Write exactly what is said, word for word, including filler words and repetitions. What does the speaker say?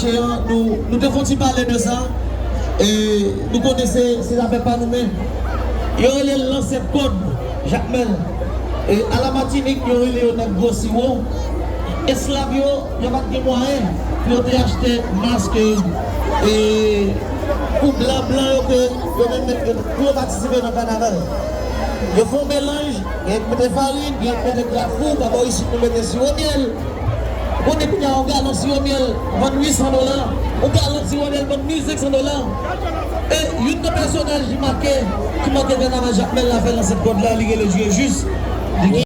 Mache an, nou, nou te fè yon ti pale de sa. E nou konnen se, se zafè pa nou menm. Yo rele l lansèt kòd, Jakmèl. E a la Matinik, yo rele yo nèg gwo siwo. Esklav yo, yo pa t gen mwayen pou yo te achte mask, e, pou blan, blan yo ke yo menm met yo pou yo patisipe nan kanaval. Yo fè yon melanj, gen k mete farin, gen k mete grafou, pa bò isit nou mete siwo myèl. Konnen kounye a yon galon siwo myèl vann uit san dola, yon galon siwo myèl vann mil senk san dola. E youn nan pèsonaj ki make, ki make kanaval Jakmèl la fè lansèt kòd la, li rele Dye Jis. Li gen